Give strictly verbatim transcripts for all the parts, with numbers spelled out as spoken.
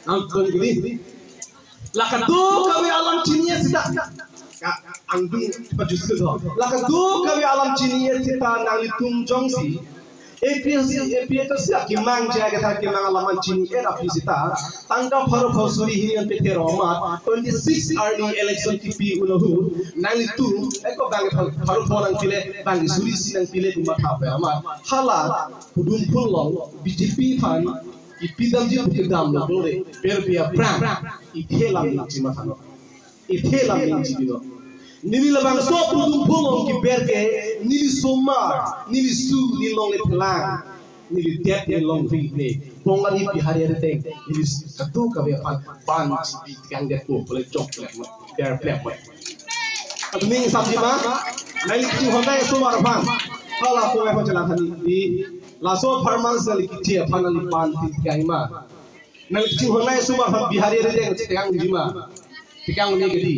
Nang tun gini. La kadokave alam chini-et seta. Ka angdung pajus ke do. La kadokave alam chini-et seta nanglitum jongsi A P H L C, A P H L C akemang, J I Kathar akemang alam an chini-et aphi seta, tangka pharo pharo suri hini an pethe roma, twenty-six arni election kipi un ahut, nanglitum, eko bang pharo pharo nangpile, bang suri isi nangpile pu matha pe amat. Hala, pudum phul along, B J P aphan, kipidamji pu kedam lo bole, ber pi aphrang, ithe lam nangji matha lo. Ithe lam nangji lo. Neli labangso pudum phul along keber ke, neli somar, neli su, neli longle phelang, neli det, neli longri ne. Bongali Bihari arideng, neli kadokave aphan ban chibi kangdet po, pule chok plek mo, ber plek mo. Aduning samji ma, neli kechinghon nai somar aphan. Hala ko ngai pon jalan hani di. Laso performance neli keche aphan neli ban ti kang ma. Neli kechinghon nai somar aphan Bihari arideng tekangji ma. Tekang ne kedi.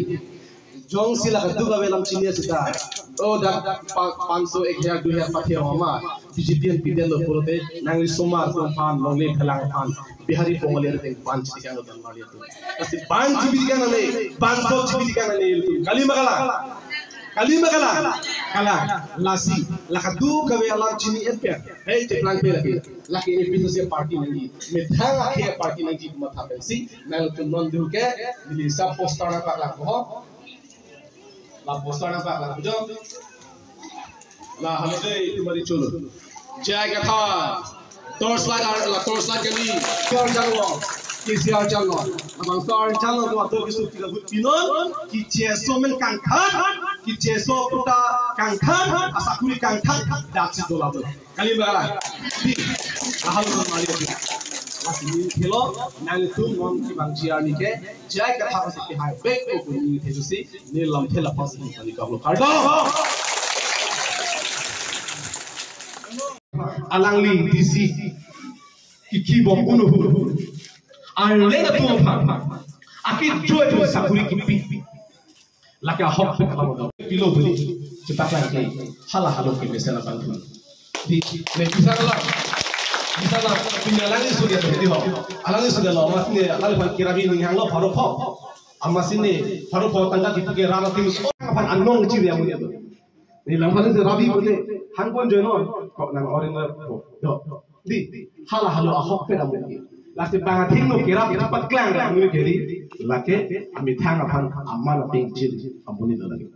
Jongsi la kadokave alam chini-et seta. O dak pa-, panso, ek hajar, dui hajar pathe roma. B J P an pidetlo pulote nangli somar atum aphan, longle phelang aphan, Bihari Bongali arideng ban chibi kang lo dan mali atum. Kasi ban chibi kang nane, banso chibi kang nane atum. Kali ma kalang? Kali ma kalang? Kalang. Lasi, la kadokave alam chini-et pen. Hei, cheplang pe lagi. Lake A P H L C party nangji. Methang akhei party nangji pu matha pensi, nangtum non dur ke, neli sa poster nangpaklang ho. La poster nangpaklang ho. La halo dei, tumari cholo. J I Kathar. Torchlight ar, la torchlight kali. K C R Janglo. K C R Janglo. Labangso arjanglo do ato kisuk tiga but pinon. Kicheso men kangkhan. Kicheso puta kangkhan. Asakuri kangkhan. Daksi dola do. Kali ma kalang? Di, ahal ko mali di. Lasi neli thelo, nangtum non kevangji arni ke, J I Kathar si kehai bek ko neli thelo si, neli lamthe laphang si neli kalo. Kardom! Alangli D C, kiki bom unu. Arleng atum aphan. Akejoi atum sakuri kipi. Lake ahok pek abang do. Pilo beli. Cepat lagi. Hala halo ke mesen abang pun. Di, ne bisa kalang. Bisa kalang. Pini alangli sudah di ho. Alangli sudah lo. Amat ne, alangli aphan kirabi ning hanglo pharo pho. Amat sini pharo pho tangka kipu ke rara tim. Aphan anong ciri amu dia tu. Neli langphan si rabi pute. Hangpon joinon. Kok nang orin lo. Do. Di, hala halo ahok pek amu ke. Lasi bang athengno kerap paklang amu ke di. Lake amethang aphan aman apeng chiri amu ni do lagi.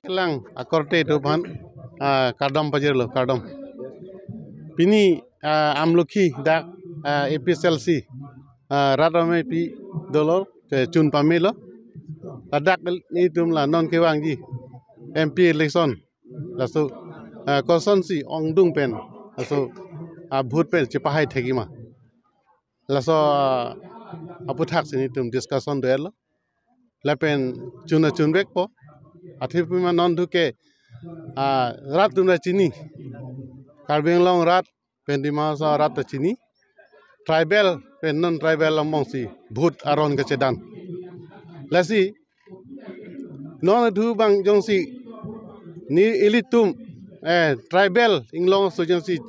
Kelang akorte atum aphan, ah, kardom pajirlo, kardom. Pini, ah, Amlokhi dak, ah, A P H L C, ah, rat amei pi dolo, te chun pamelo. Ladak nelitum la non kevangji M P election. Laso, ah, kosonsi ongdung pen. Laso, ah, vote pen chepahai thekji ma. Laso, ah, aputhak si nelitum discussion do-etlo. Lapen chun achun vekpo. Athipima non thu ke, ah, rat atum ta chini. Karbi Anglong rat pen Dima Hasao rat ta chini. Tribal pen non tribal along si vote aron kachedan. Lasi non thu bang jongsi neli ilitum, eh, tribal inglong aso jongsi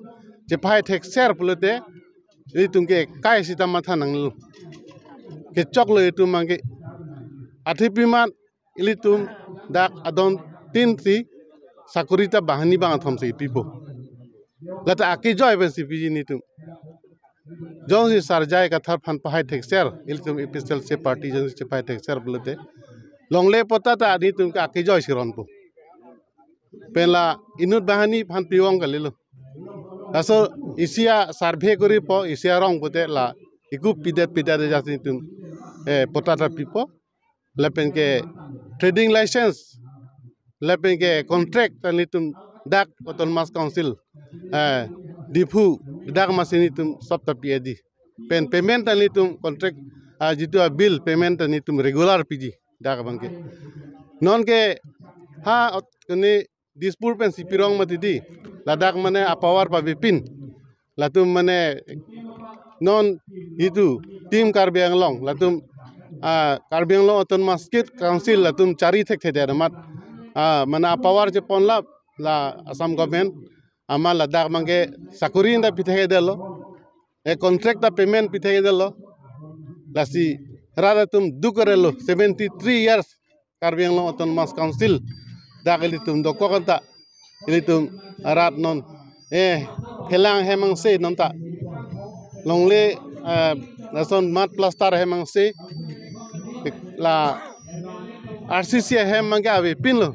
chepahai thekser pulote ilitum ke kai sita matha nanglo. Kechoklo itum abang ke. Athipima ilitum dak adon tin si sakuri ta banghini bangkethom si pipo. Lata akejoi pensi piji nelitum. Jongsi Sar J I Kathar aphan pahai thekser, ilitum A P H L C party jongsi chepahai thekser pulote. Longle patta ta nelitum ke akejoi si ronpo. Pen la inut banghini aphan pi-ong kalilo. Laso isi a-survey koripo, isi arong pute la iku pidet pidet aja si nelitum, eh, patta ta pipo. Lapen ke trading license, lapen ke contract ta nelitum dak Autonomous Council eh, Diphu, dak masi nelitum sop ta pi-e di. Pen payment ta nelitum contract, ah, jitu a bill payment ta nelitum regular piji dak abangke. Non ke ha ot-, kene Dispur pensi pirong mati di. Ladak mane a power pavepin. Latum mane non itu tim Karbi Anglong, latum, ah, Karbi Anglong Autonomous State Council latum chari thekthedet amat, ah, mane a power cheponlap la Assam government amat ladak abangke sakori ta pithekthedetlo. E contract ta payment pithekthedetlo. Lasi rat atum duk arelo, seventy three years Karbi Anglong Autonomous Council dak ilitum dokok anta ilitum rat non, eh, phelang hem angse non ta longle, eh, lason mud plaster hem angse la R C C hem abangke avepinlo.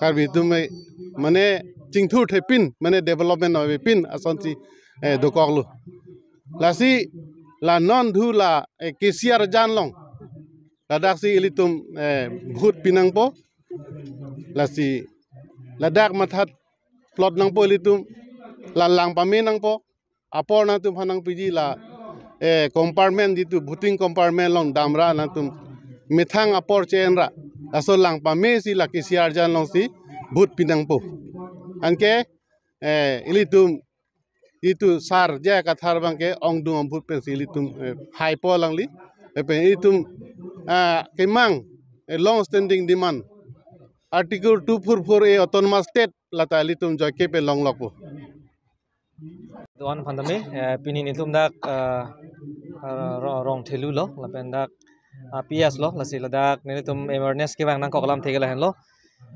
Karbi atum, eh, mane chingthur thepin, mane development avepin asonsi, eh, dokoklo. Lasi la non dhu la, eh, K C R jan along, ladaksi ilitum, eh, vote pinangpo. Lasi ladak matha plot nangpo ilitum, la lang pame nangpo. Apor nangtum aphan nangpiji la, eh, compartment jitu voting compartment along damra nangtum methang apor che-enra. Laso lang pamesi la K C R jan alongsi vote pinangpo. Anke, eh, ilitum itu sar J I Kathar abangke ongdung ombut pensi ilitum, eh, haipo alangli. Eh, pen ilitum, ah, kemang, eh, long standing demand Article two four four A Autonomous State lata ilitum joike pen longlokpo. Do-an aphan tame, eh, pini nelitum dak, eh, eh, ro-, Rongthelu lo, lapen dak, ah, P S lo, lasi ladak nelitum awareness kevang nangkok alamthe ke lahenlo.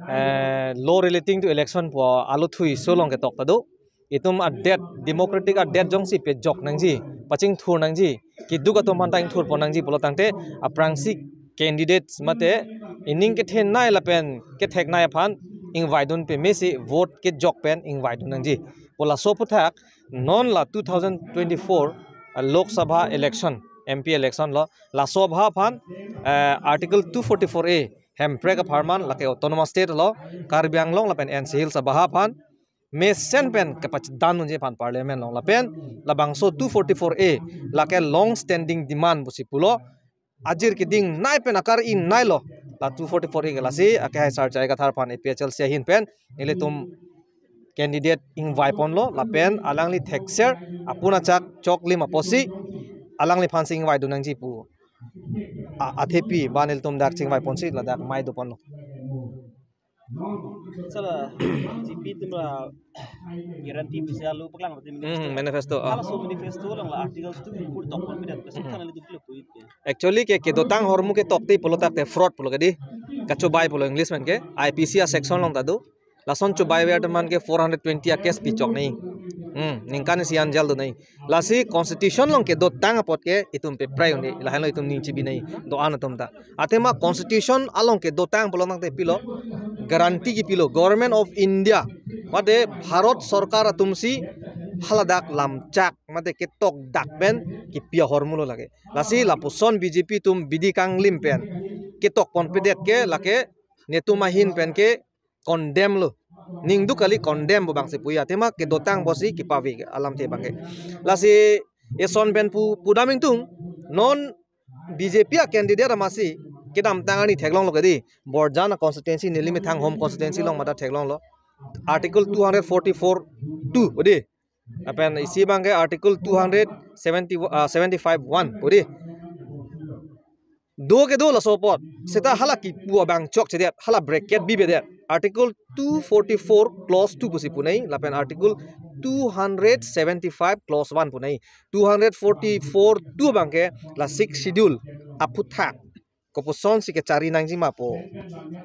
Eh, law relating to election pu alutthu issue along ketok ta do. Itum adet, democratic adet jongsi pejok nangji, pachingthur nangji, keduk atum aphan ta ingthurpon nangji pulo tangte, aphrangsi candidates mate ining kethenei lapen ketheknei aphan ingvaidun pamesi vote kejok pen ingvaidun nangji pu laso aphuthak non la two thousand twenty-four, ah, Lok Sabha election, M P election lo, laso abha aphan, eh, Article two forty-four A hemprek apharman lake Autonomous State lo, Karbi Anglong lapen N C Hills abha aphan mesen pen kepachedandunji aphan Parliament along lapen labangso two forty-four A lake long standing demand pusi pulo, ajir kedingnei pen akar-ingnei lo. La two forty-four A ke lasi akehai sar J I Kathar aphan A P H L C ahin pen ilitum candidate ingvaiponlo lapen alangli thekser apun achak choklim apotsi alangliphansi ingvaidun nangji pu a-, athepi ba nelitum dak chingvaiponsi ladak mei doponlo. Sala, G P atum la guarantee bisa lo paklang mati Hmm, manifesto. Manifesto, ah. Halaso manifesto along la Article two four four tokponpedet. Kaso Hmm. than nelitum pilo puit ya. Actually ke kedotang ahormu ketok te pulo tangte fraud pulo ke di. Kachobai pulo English man ke. I P C a section along ta do. Lason chobai ver teman ke four hundred twenty a case pichok nangji. Hmm, ningkan isi an jail do nangji. Lasi constitution along kedotang apot ke itum peprai un-e, lahenlo itum ning chibi nangji, do-an atum ta. Athema constitution along kedotang pulo tangte pilo, guarantee kepilo, Government of India, mate Bharat Sorkar atumsi haladak lamchak, mate ketokdak pen kepi ahormu lo lake. Lasi lapuson B J P atum bidi kanglim pen ketokponpedet ke lake netum ahin pen ke condemn lo. Ningduk kali condemn pu abangsi pu ya. Athema kedotang apotsi kepave alamthe abangke. Lasi eson pen pu, pudam ingtung, non B J P a candidate amatsi kedamtang arni theklonglo ke di. Borjan a constituency neli methang home constituency along mate theklonglo. Article two hundred forty-four two, o di. Lapen isi abangke Article two hundred seventy, ah, seventy-five one, o di. Do ke do laso apot. Seta hala kipu abang chokchedet, hala bracket bibedet. Article two forty-four clause two pusi pu nangji, lapen Article two hundred seventy-five clause one pu nangji. Two hundred forty-four two abangke la Sixth Schedule aphuthak kopusonsi kechari nangji ma pu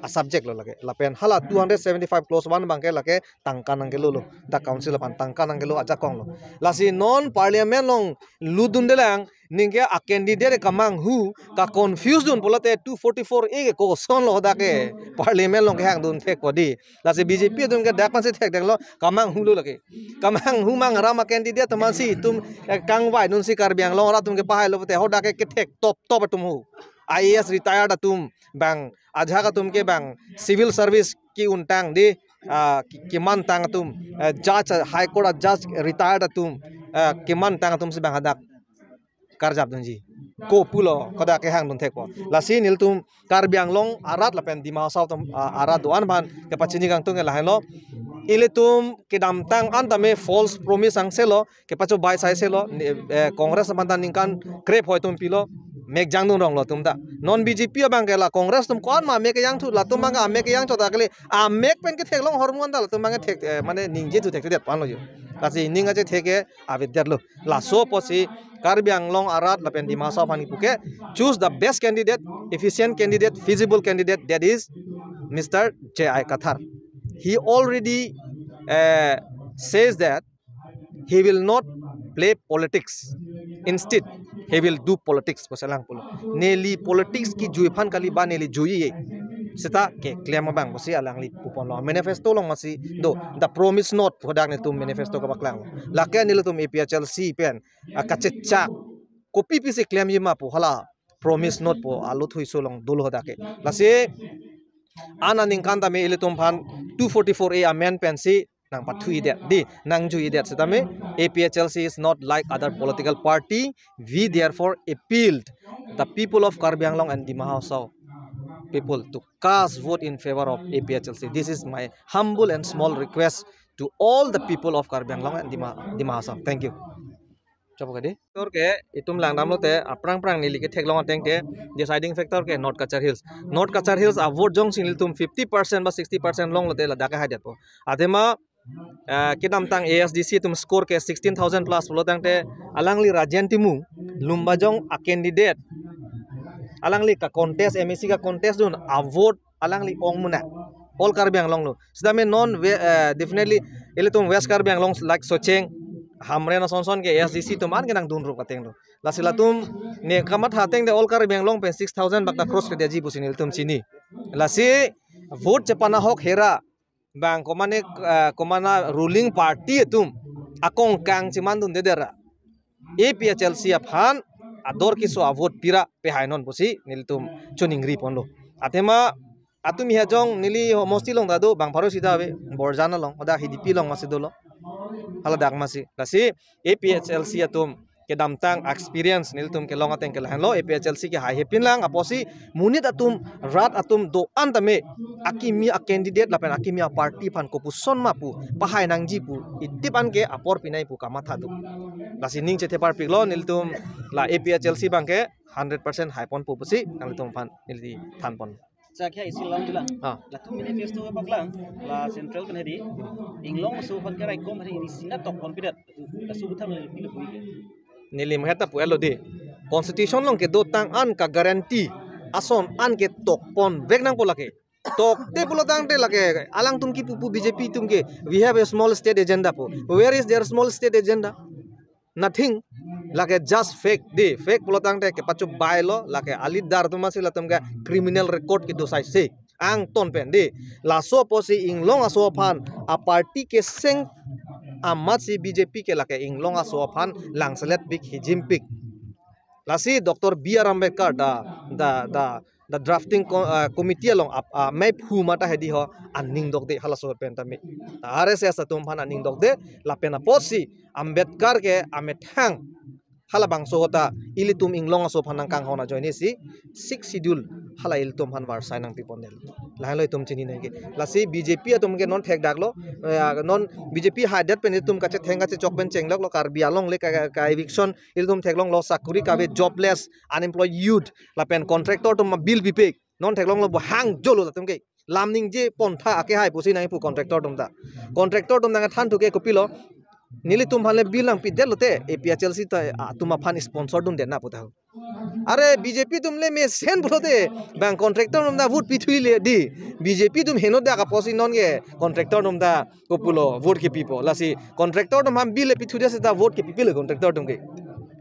a subject lo lake. Lapen hala two hundred seventy-five clause one abangke lake tangka nangkelo lo. Dak council aphan tangka nangkelo ajakong lo. Lasi non Parliament along ludundelang, ningke a candidate kamanghu, ka confuse dun pulote two forty-four A ke koson lo dak ke Parliament along kehangdun thek ko di. Lasi B J P atum ke dak aphansi thektheklo, kamanghu lo lake. Kamanghu mangram a candidate atum aphansi itum, eh, kangvaidunsi Karbi Anglong arat atum ke pahailo pute hadak ke kethek top top atum ho. I A S retired atum bang, ajahak atum ke bang civil service ke-untang di, ah, ki-, kemantang atum, eh, judge, High Court a judge retired atum, eh, kemantang atum si bang hadak karjap dunji. Ko pulo, kodak kehang dun thekpo. Lasi nelitum Karbi Anglong arat lapen Dima Hasao atum, ah, arat do-an aphan kepachini kangtung ke lahenlo. Ilitum kedamtang an tame false promise angselo, kepachobai saiselo, ni, eh, Congress aphan ta ningkan krep hoi atum pilo, mek jangdun ronglo atum ta. Non B J P abang ke la Congress atum ko-an ma mek kejang thu, latum abang ke amek kejang chot akele, amek pen ketheklong ahormu an ta latum abang ke thek, eh, mane ningje thu thekthedet pon lo jo. Lasi ning achethek ke avedetlo. Laso apotsi Karbi Anglong arat lapen Dima Hasao aphan kipu ke, choose the best candidate, efficient candidate, feasible candidate, that is Mister J I Kathar. He already, uh, says that he will not play politics. Instead, he will do politics, pusi alang pulo. Neli politics kejui aphan kali ba neli juiye, seta keklem abang pusi alangli puponlo. Manifesto along masi do, the promise note pu hadak nelitum manifesto kepaklang. Lake nelitum A P H L C pen, ah, kachechak kopi pisi klemji ma pu hala promise note pu alut huiso along dolo hadak ke. Lasi an aningkan tame ilitum aphan two forty-four A amend pensi nangpathuidet, dei, nangjuidet setame, A P H L C is not like other political party. We therefore appealed the people of Karbi Anglong and Dima Hasao people to cast vote in favor of A P H L C. This is my humble and small request to all the people of Karbi Anglong and Dima, Dima Hasao. Thank you. Chapok adi. Factor ke itum langdamlote aphrang phrang neli ketheklong ateng ke deciding factor ke North Cachar Hills. North Cachar Hills a vote jongsi nelitum fifty percent ba sixty percent longlote ladak ke haidetpo. Athema, eh, kedamtang A S D C atum score ke sixteen thousand plus pulo tangte alangli Rajen Timung, Lumbajong a candidate, alangli ka contest, M A C ka contest dun a vote alangli ong muna. All Karbi Anglong lo. Sitame non we, eh, definitely ilitum West Karbi Anglong like Socheng, Hamren ason son ke A S D C atum an ke nangdun rup ateng lo. Lasi latum ne kamatha ateng de All Karbi Anglong pen six thousand bak ta cross kedetji pusi nelitum chini. Lasi vote chepanahok hera bang komane, eh, komana ruling party atum akongkang chemandunde dera A P H L C aphan ador keso a vote pira pehainon pusi nelitum choningri ponlo. Athema atum hajong neli homosti along ta do bang pharo sida ave Borjan along, hadak Hidipi along masi dolo. Haladak masi. Lasi A P H L C atum kedamtang experience nelitum kelong ateng ke lahenlo, A P H L C ke haihepin lang apotsi monit atum, rat atum do-an tame akimi a candidate lapen akimi a party aphan kopuson ma pu pahai nangji pu itip an ke apor pinai pu kamatha do. Lasi ning chetheparpiklo nelitum la A P H L C abang ke hundred percent haiponpo pusi nanglitum aphan neli thanpon. Chakya isi lang jula. Ah. Latum manifesto paklang la central pen hedi. Inglong aso aphan ke raikom hari ini sina tokpon pidet. Laso buthang le pilo pui ke. Neli maheta pu elo dei. Constitution along kedotang an ka guarantee ason an ke tokponvek nangpo lake. Tokte pulo tangte lake alangtum kipu pu B J P atum ke, "We have a small state agenda" pu. Where is their small state agenda? Nothing. Lake just fake dei. Fake pulo tangte kepachobailo, lake a leader atum masi latum ke criminal record kedo saise. Angton pen dei. Laso apotsi Inglong aso aphan a party keseng amatsi B J P ke lake Inglong aso aphan langselet pik, hijim pik. Lasi Doctor B R Ambedkar, the, the, the, the drafting co-, uh, committee along ap-, uh, map hu mata hedi ho aning dokde halaso pen tame. Ta R S S atum aphan aning dokde lapen apotsi Ambedkar ke amethang halabangso ahut ta ilitum Inglong aso aphan nangkanghon ajoine si Sixth Schedule hala ilitum aphan varsai nangpipondel. Lahenlo itum chini nangke. Lasi B J P atum ke non thekdaklo, eh, non B J P haidet pen itum kachetheng kachechok pen chengloklo, Karbi Anglong le ka, ka, ka eviction ilitum theklonglo, sakuri kave, jobless, unemployed youth, lapen contractor atum bill pipik. Non theklonglo bo hangjolo latum ke. Lam ningje pontha ake hai pusi nangpu contractor atum ta. Contractor atum nangthan thu ke kopilo. Nelitum aphan le bill nangpidetlote, A P H L C ta atum aphan sponsor dundet na pu ta. Are B J P atum le mesen pulote bang contractor atum ta vote pithuile dei. B J P atum henodak apotsi non ke contractor atum ta kopulo vote kepipo. Lasi contractor atum aphan bill le pithudet seta vote kepipilo contractor atum ke.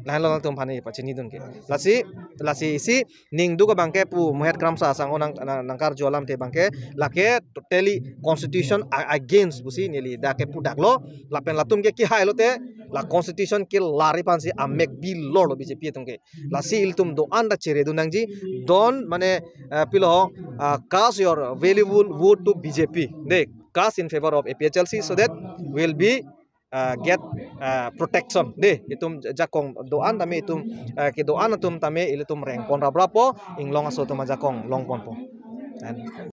Lahenlo nangtum aphan pachinidun ke. Lasi, lasi isi ningduk abang ke pu Mohet Kramsa asang o nang, nang, nangkarju alamthe abang ke lake totally constitution a-, against pusi neli dak kepudaklo, lapen latum ke kihailote la constitution kelar aphansi amek bilorlo B J P atum ke. Lasi ilitum do-an ta cheredun nangji, don't mane, eh, pilo, ah, cast your valuable vote to B J P. Dei. cast in favor of A P H L C so that will be uh, get uh, protection. De, itum jakong do-an tame itum uh, kedo-an atum tame ilitum rengpon raprapo, inglong aso atum ajakong longponpo. And